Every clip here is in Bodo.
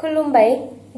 खुलुमबाय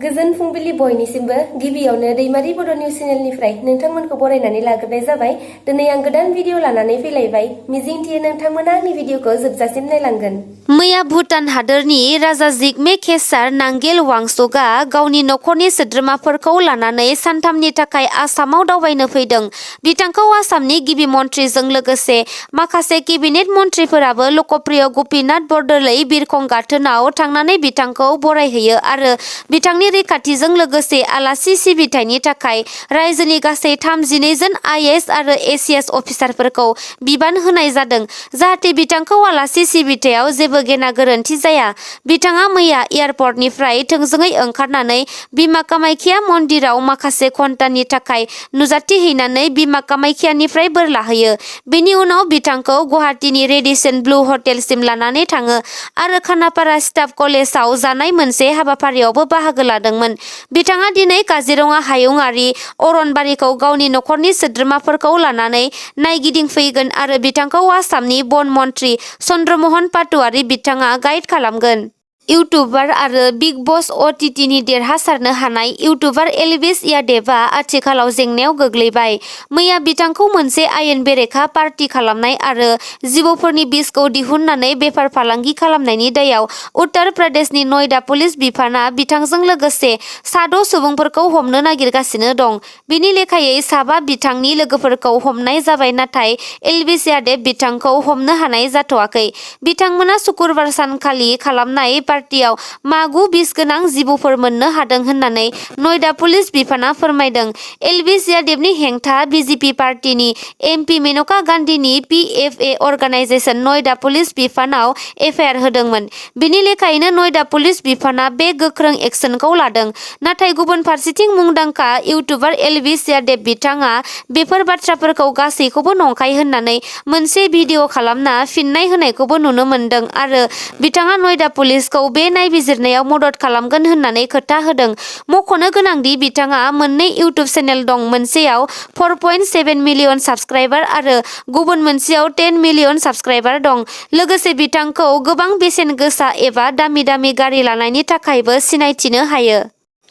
गोजोन फुंबिलि बयनिसिमबो गिबियावनो दैमारी बड' निउस चेनेलनिफ्राय नोंथांमोनखौ बरायनानै लाग्रोनाय जाबाय। दिनै आं गोदान भिडिअ लानानै फैलायबाय। मिजिंथियो नोंथांमोना आंनि भिडिअखौ जोबजासिम नायलांगोन। मैया भुटान हादोरनि राजा जिगमे खेसार नांगेल वांचकआ गावनि नखरनि सोद्रोमाफोरखौ लानानै सानथामनि थाखाय आसामाव दावबायनो फैदों। बिथांखौ आसामनि गिबि मन्थ्रिजों लोगोसे माखासे केबिनेट मन्थ्रिफोराबो लकप्रिय गपिनाथ बरदलै बिरखं गाथोनाव थांनानै बिथांखौ बरायहैयो आरो बिथांनि रैखाथिजों लोगोसे आलासि सिबिथायनि थाखाय रायजोनि गासै 32 जन आइएएस आरो एसीएस अफिसारफोरखौ बिबान होनाय जादों जाहाथे बिथांखौ आलासि सिबिथायाव जेबो गेना गोरोन्थि जाया। बिथाङा मैया एयारपर्टनिफ्राय थोंजोङै ओंखारनानै बिमा कामाख्या मन्दिराव माखासे घन्टानि थाखाय नुजाथिहैनानै बिमा कामाख्यानिफ्राय बोर लाहैयो। बेनि उनाव बिथांखौ गुवाहाटीनि रेडिसन ब्लु हटेलसिम लानानै थाङो आरो खानापारा स्टाफ कलेजाव जानाय मोनसे हाबाफारियावबो बाहागो लादोंमोन। बिथाङा दिनै काजिरङा हायुङारि अरनबारिखौ गावनि नखरनि सोद्रोमाफोरखौ लानानै नायगिदिंफैगोन आरो बिथांखौ आसामनि वन मन्थ्रि चन्द्रमोहन पाटवारी बिथाङा गाइड खालामगोन। इउटुबार आरो बिग बस अटिटिनि देरहासारनो हानाय इउटुबार एल्विस यादेवआ आथिखालाव जेंनायाव गोग्लैबाय। मैया बिथांखौ मोनसे आयेन बेरेखा पार्टी खालामनाय आरो जिबौफोरनि बिसखौ दिहुननानै बेफार फालांगि खालामनायनि दायाव उत्तर प्रदेशनि नयडा पुलिस बिफानआ बिथांजों लोगोसे सा6 सुबुंफोरखौ हमनो नागिरगासिनो दं। बिनि लेखायै साबा बिथांनि लोगोफोरखौ हमनाय जाबाय नाथाय एल्विस यादेव बिथांखौ हमनो हानाय जाथ'वाखै। बिथांमोना शुक्रबार सानखालि खालामनाय पार्टीयाव मागु बिसगोनां जिबौफोर मोननो हादों होननानै नयडा पुलिस बिफानआ फोरमायदों। एल्विस यादेवनि हेंथा बीजेपी पार्टीनि एमपी मेनका गान्धीनि पीएफए अर्गानाइजेशन नयडा पुलिस बिफानाव एफआईआर होदोंमोन। बिनि लेखायैनो नयडा पुलिस बिफानआ बे गोख्रों एक्सनखौ लादों। नाथाय गुबुन फारसेथिं मुंदांखा इउटुबार एल्विस यादेव बिथाङा बेफोर बाथ्राफोरखौ गासैखौबो नंखाय होननानै मोनसे भिडिअ खालामना फिननाय होनायखौबो नुनो मोनदों आरो बिथाङा नयडा पुलिसखौ बे नायबिजिरनायाव मदद खालामगोन होननानै खोथा होदों। मख'नो गोनांदि बिथाङा मोननै इउटुब चेनेल दं, मोनसेयाव 4.7 मिलियन साबस्क्राइबार आरो गुबुन मोनसेयाव 10 मिलियन साबस्क्राइबार दं। लोगोसे बिथांखौ गोबां बेसेन गोसा एबा दामि गारि लानायनि थाखायबो सिनायथिनो हायो।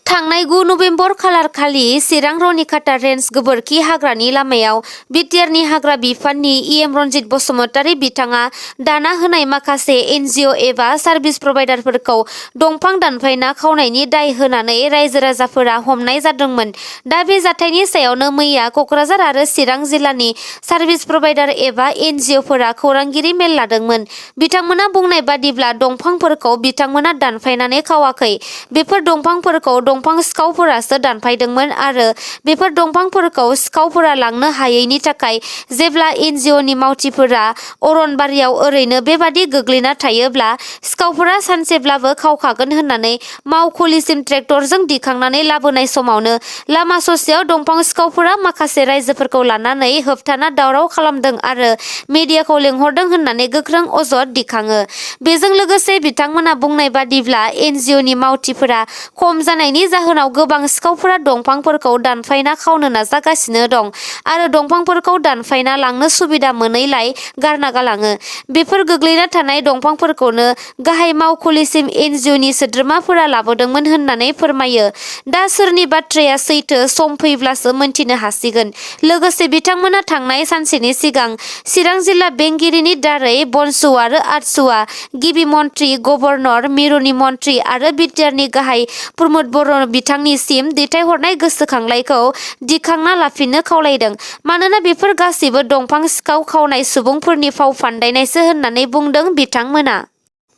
थांनाय 9 नबेम्बर खालारखालि चिरां रनिखाता रेन्ज गोबोरखि हाग्रानि लामायाव बिटिआरनि हाग्रा बिफाननि इएम रनजित बसुमतारी बिथाङा दाना होनाय माखासे एनजिअ एबा सार्भिस प्रभाइडारफोरखौ दंफां दानफायना खावनायनि दाय होनानै रायजो राजाफोरा हमनाय जादोंमोन। दा बे जाथायनि सायावनो मैया कक्राझार आरो चिरां जिल्लानि सार्भिस प्रभाइडार एबा एनजिअफोरा खौरांगिरि मेल लादोंमोन। बिथांमोना बुंनाय बादिब्ला दंफांफोरखौ बिथांमोना दानफायनानै खावाखै। बेफोर दंफांफोरखौ दंफां सिखावफोरासो दानफायदोंमोन आरो बेफोर दंफांफोरखौ सिखावफोरा लांनो हायैनि थाखाय जेब्ला एनजिअनि मावथिफोरा अरनबारियाव ओरैनो बेबादि गोग्लैना थायोब्ला सिखावफोरा सानसेब्लाबो खावखागोन होननानै मावखुलिसिम ट्रेक्टरजों दिखांनानै लाबोनाय समावनो लामा ससेयाव दंफां सिखावफोरा माखासे राइजोफोरखौ लानानै होबथाना दावराव खालामदों आरो मिडियाखौ लेंहरदों होननानै गोख्रों अजद दिखाङो। बेजों लोगोसे बिथांमोना बुंनाय बादिब्ला एनजिअनि मावथिफोरा खम जानायनि जाहोनाव गोबां सिखावफोरा दंफांफोरखौ दानफायना खावनो नाजागासिनो दं आरो दंफांफोरखौ दानफायना लांनो सुबिदा मोनैलाय गारना गालाङो। बेफोर गोग्लैना थानाय दंफांफोरखौनो गाहाय मावखुलिसिम एनजिअनि सोद्रोमाफोरा लाबोदोंमोन होननानै फोरमायो। दा सोरनि बाथ्राया सैथो सम फैब्लासो मोनथिनो हासिगोन। लोगोसे बिथांमोना थांनाय सानसेनि सिगां चिरां जिल्ला बेंगिरिनि दारै बनसु आरो आटसुआ गिबि मन्थ्रि, गभर्नर, मिरुनि मन्थ्रि आरो बिटिआरनि गाहाय प्रमद बर' बिथांनिसिम दैथायहरनाय गोसोखांलाइखौ दिखांना लाफिननो खावलायदों। मानोना बेफोर गासैबो दंफां सिखाव खावनाय सुबुंफोरनि फाव फान्दायनायसो होननानै बुंदों बिथांमोना।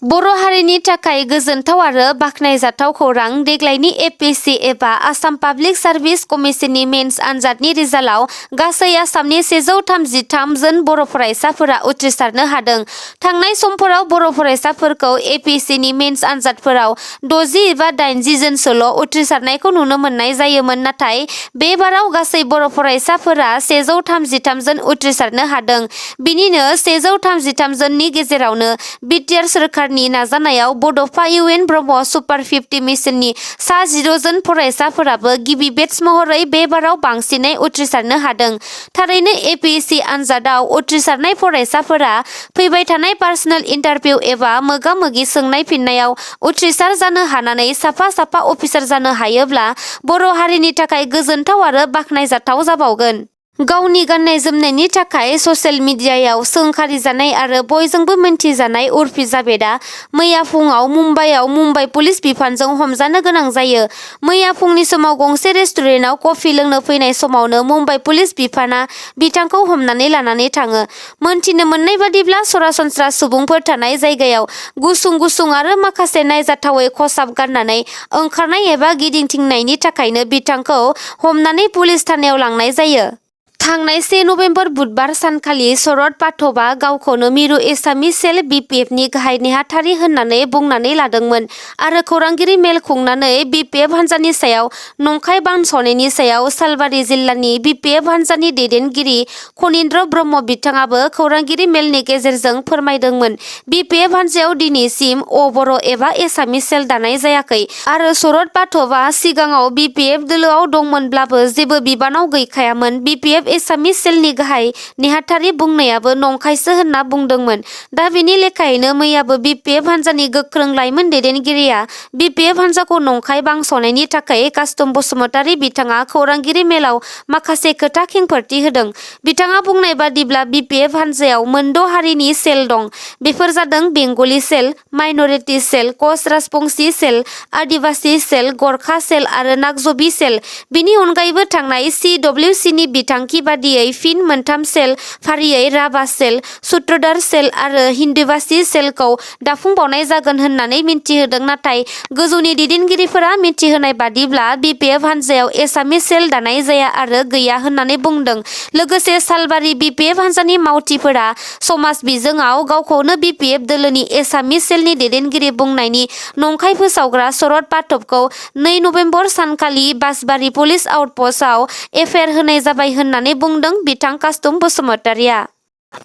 बर' हारिनि थाखाय गोजोनथाव आरो बाख्नायजाथाव खौरां। देग्लायनि एपिएससि एबा आसाम पाब्लिक सार्भिस कमिसननि मेन्स आनजादनि रिजाल्टआव गासै आसामनि 133 जन बर' फरायसाफोरा उथ्रिसारनो हादों। थांनाय समफोराव बर' फरायसाफोरखौ एपिएससिनि मेन्स आनजादफोराव 60 एबा 80 जनसोल' उथ्रिसारनायखौ नुनो मोननाय जायोमोन, नाथाय बे बाराव गासै बर' फरायसाफोरा 133 जन उथ्रिसारनो हादों। बिनिनो 133 जननि गेजेरावनो बिटिआर सोरखारनि सरकारनि नाजानायाव बड'फा UN ब्रह्म सुपार 50 मिशननि सा 10 जन फरायसाफोराबो गिबि बेटस महरै बे बाराव बांसिनै उथ्रिसारनो हादों। थारैनो APSC आनजादाव उथ्रिसारनाय फरायसाफोरा फैबाय थानाय पार्सनेल इन्टारभिउ एबा मोगा-मोगि सोंनाय फिननायाव उथ्रिसार जानो हानानै साफा अफिसार जानो हायोब्ला बर' हारिनि थाखाय गोजोनथाव आरो बाख्नायजाथाव जाबावगोन। गावनि गाननाय जोमनायनि थाखाय ससियेल मिडियायाव सोंखारिजानाय आरो बयजोंबो मिन्थिजानाय उर्फि जावेदआ मैया फुङाव मुम्बाइआव मुम्बाइ पुलिस बिफानजों हमजानो गोनां जायो। मैया फुंनि समाव गंसे रेस्टुरेन्टआव कफि लोंनो फैनाय समावनो मुम्बाइ पुलिस बिफाना बिथांखौ हमनानै लानानै थाङो। मोनथिनो मोननाय बादिब्ला सरासनस्रा सुबुंफोर थानाय जायगायाव गुसुं आरो माखासे नायजाथावै खसाब गाननानै ओंखारनाय एबा गिदिंथिंनायनि थाखायनो बिथांखौ हमनानै पुलिस थानायाव लांनाय जायो। थांनाय 1 नभेम्बर बुधबार सानखालि शरद पाठकआ गावखौनो मिरु एसामिस सेल BPFनि गाहाय नेहाथारि होननानै बुंनानै लादोंमोन आरो खौरांगिरि मेल खुंनानै BPF हान्जानि सायाव नंखाय बानस'नायनि सायाव सालबारि जिल्लानि BPF हान्जानि दैदेनगिरि खनीन्द्र ब्रह्म बिथाङाबो खौरांगिरि मेलनि गेजेरजों फोरमायदोंमोन। BPF हान्जायाव दिनैसिम बर' एबा एसामिस सेल दानाय जायाखै आरो शरद पाठकआ सिगाङाव BPF दोलोआव दंमोनब्लाबो जेबो बिबानाव गैखायामोन। BPF एसामिस सेलनि गाहाय नेहाथारि बुंनायाबो नंखायसो होनना बुंदोंमोन। दा बेनि लेखायैनो मैयाबो BPF हान्जानि गोख्रों लाइमोन दैदेनगिरिया BPF हान्जाखौ नंखाय बांस'नायनि थाखाय कास्टम बसुमतारी बिथाङा खौरांगिरि मेलाव माखासे खोथा खेंफोरथि होदों। बिथाङा बुंनाय बादिब्ला BPF हान्जायाव मोनद' हारिनि सेल दं। बेफोर जादों बेंगलि सेल, माइनरिटि सेल, कच राजबंशी सेल, आदिबासी सेल, गरखा सेल आरो नागजबी सेल। बिनि अनगायैबो थांनाय CWCनि बिथांखि बादियै फिन मोनथाम सेल फारियै राभा सेल, सूत्रधार सेल आरो हिन्दीभाषी सेलखौ दाफुंबावनाय जागोन होननानै मिन्थिहोदों। नाथाय गोजौनि दैदेनगिरिफोरा मिन्थिहोनाय बादिब्ला BPF हान्जायाव एसामिस सेल दानाय जाया आरो गैया होननानै बुंदों। लोगोसे सालबारि BPF हान्जानि मावथिफोरा समाज बिजोङाव गावखौनो BPF दोलोनि एसामिस सेलनि दैदेनगिरि बुंनायनि नंखाय फोसावग्रा शरद पाठकखौ 2 नभेम्बर सानखालि बासबारि पुलिस आउटपस्टआव FIR होनाय जाबाय होननानै बुंदों बिथां कास्टम बसुमतारीया।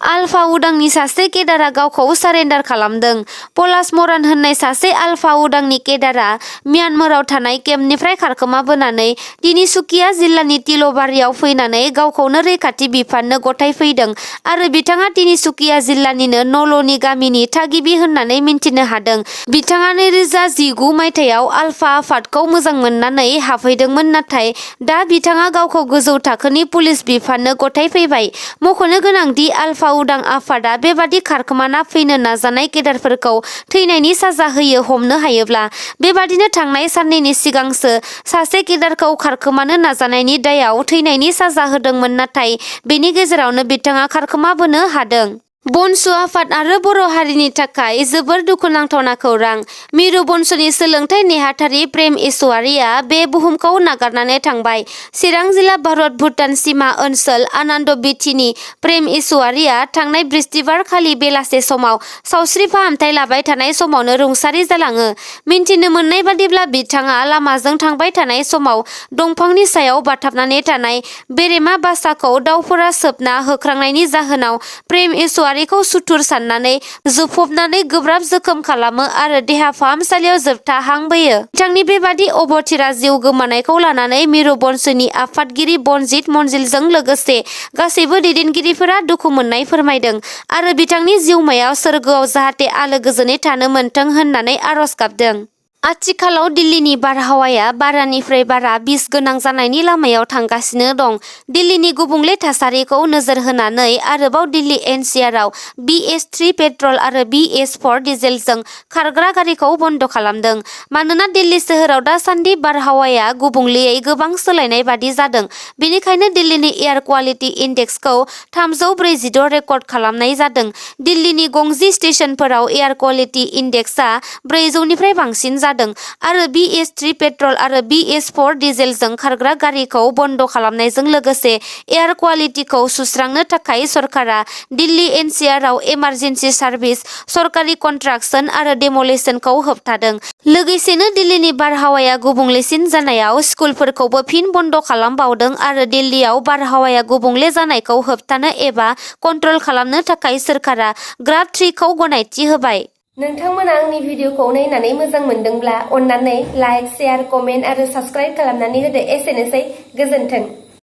आलफा उदांनि सासे केडारआ गावखौ सारेन्डार खालामदों। पलाश मरान होननाय सासे आलफा उदांनि केडारआ म्यानमाराव थानाय केम्पनिफ्राय खारखोमाबोनानै तिनिसुकिया जिल्लानि तिल'बारियाव फैनानै गावखौनो रैखाथि बिफाननो गथायफैदों आरो बिथाङा तिनिसुकिया जिल्लानिनो नल'नि गामिनि थागिबि होननानै मिन्थिनो हादों। बिथाङा 2019 मायथाइयाव आलफा आफादखौ मोजां मोननानै हाबहैदोंमोन, नाथाय दा बिथाङा गावखौ गोजौ थाखोनि पुलिस बिफाननो गथायफैबाय। मख'नो गोनांदि आलफा उदां आफादा बेबादि खारखोमाना फैनो नाजानाय केडारफोरखौ थैनायनि साजा होयो हमनो हायोब्ला। बेबादिनो थांनाय साननैनि सिगांसो सासे केडारखौ खारखोमानो नाजानायनि दायाव थैनायनि साजा होदोंमोन, नाथाय बेनि गेजेरावनो बिथाङा खारखोमाबोनो हादों। बनसु आफाद आरो बर' हारिनि थाखाय जोबोर दुखुनांथावना खौरां। मिरु बनसुनि सोलोंथाइ नेहाथारि प्रेम ईश्वरीया बे बुहुमखौ नागारनानै थांबाय। चिरां जिल्ला भारत भुटान सिमा ओनसोल आनन्द बिथिनि प्रेम ईश्वरीया थांनाय बृहस्पतिबार खालि बेलासे समाव सावस्रि फाहामथाय लाबाय थानाय समावनो रुंसारि जालाङो। मिन्थिनो मोननाय बादिब्ला बिथाङा लामाजों थांबाय थानाय समाव दंफांनि सायाव बाथाबनानै थानाय बेरेमा बासाखौ दावफोरा सोबना होख्रांनायनि जाहोनाव प्रेम ईश्वरीखौ सुथुर साननानै जुफबनानै गोब्राब जोखोम खालामो आरो देहा फाहामसालियाव जोबथा हां बोयो। बिथांनि बेबादि अबथिरा जिउ गोमानायखौ लानानै मिरु बनसुनि आफादगिरि बनजित मन्जिलजों लोगोसे गासैबो दैदेनगिरिफोरा दुखु मोननाय फोरमायदों आरो बिथांनि जिउमायाव सोरगोआव जाहाथे आलो गोजोनै थानो मोनथों होननानै आरज गाबदों। आथिखालाव दिल्लीनि बारहावाया बारानिफ्राय बारा बिस गोनां जानायनि लामायाव थांगासिनो दं। दिल्लीनि गुबुंले थासारिखौ नोजोर होनानै आरोबाव दिल्ली NCRआव BS3 पेट्रल आरो BS4 डिजेलजों खारग्रा गारिखौ बन्द खालामदों। मानोना दिल्ली सोहोराव दासान्दि बारहावाया गुबुंलेयै गोबां सोलायनाय बादि जादों। बेनिखायनो दिल्लीनि एयार क्वालिटि इन्डेक्सखौ 346 रेकर्ड खालामनाय जादों। दिल्लीनि गंजि स्टेशनफोराव एयार क्वालिटि इन्डेक्सआ 400निफ्राय बांसिन जादों आरो BS3 पेट्रल आरो BS4 डिजेलजों खारग्रा गारिखौ बन्द खालामनायजों लोगोसे एयार क्वालिटिखौ सुस्रांनो थाखाय सरकारा दिल्ली NCRआव इमारजेन्सि सार्भिस, सरकारि कन्ट्राक्सन आरो डेम'लिशनखौ होबथादों। लोगोसेनो दिल्लीनि बारहावाया गुबुंलेसिन जानायाव स्कुलफोरखौबो फिन बन्द खालामबावदों आरो दिल्लीयाव बारहावाया गुबुंले जानायखौ होबथानो एबा कन्ट्रल खालामनो थाखाय सोरखारा ग्राफ 3 खौ गनायथि होबाय। नोंथांमोना आंनि भिडिअखौ नायनानै मोजां मोनदोंब्ला अन्नानै लाइक, शेयार, कमेन्ट आरो साबस्क्राइब खालामनानै होदो। एसेनोसै, गोजोन्थों।